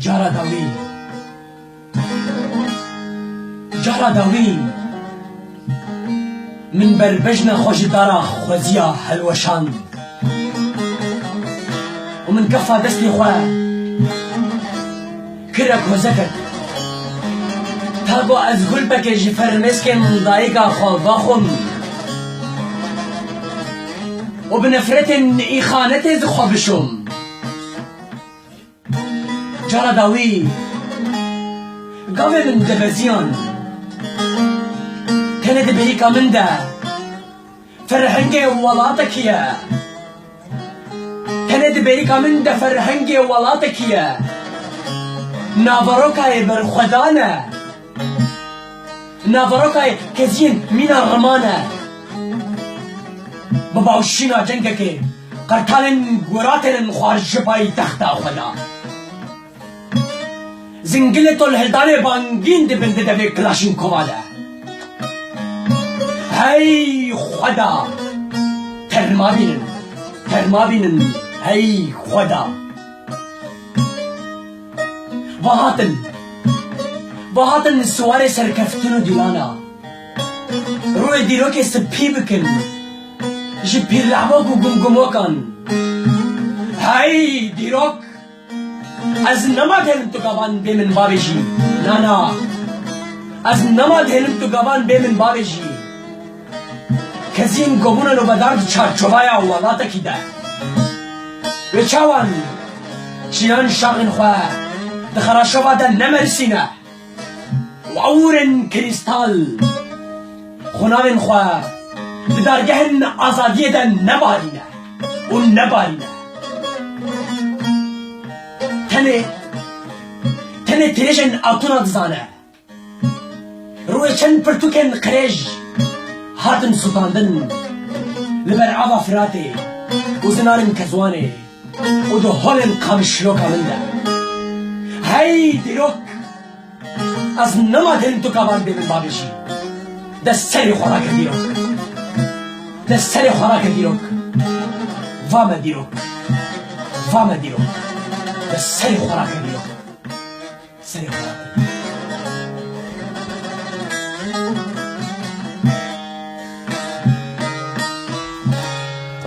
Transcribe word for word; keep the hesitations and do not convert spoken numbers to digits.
Cara dawî. Cara dawî min berbejna xwe ji dara xweziya hilweşand û min kefa destê xwe kire kozekek. Ta ku ez gulpekê ji fermêskên dayika xwe vexwim û bi nefretên îxanetê ji xwe bişom. Cara dawî gavê min dibeziyan. Tenê di bêrîka min de ferhengê welatekî ye. Tenê di bêrîka min de ferhengê welatekî ye. Naverokayê berxwedan e. Naverokayê keziyên mîna riman e. Bi bawşîna cengekê qertalên guratênin xwar ji paytexta xwe de. Zingilê tolhildanê bangîn dibin di devê Kilaşînkova de. Hey Xweda! Terma bînin, terma bînin, hey Xweda! Va hatin, va hatin siwarê serkeftin û dîlana. Rûyê dîrokê spî bikin ji pîrlehmok û gumgumokan. Hey dîrok! Ez nema dêlim tu gavan bê min bavêjî. Na, na. Ez nema dêlim tu gavan bê min bavêjî. Kezîn gobûna nobedar di çarçovaya welatekî de. Wê çawan jiyan şaxên xwe di xeraşova de nemerisîne û ewrên krîstal xunavên xwe di dargehên azadiyê de nebarîne û nebarîne. Tenê, tenê dirêjên Atûna dizane. Rûyê çend pirtûkên qirêj hatin sutandin li ber ava Firatê û zinarên Kezwanê û di holên qamişloka min de. Hey dîrok! Ez nema dêlim tu gavan bê min bavêjî. Dest serê xwe rake dîrok. Dest serê xwe rake dîrok. Va me dîrok. Va me dîrok. Dest serê xwe rake dîrok. Serê xwe rake.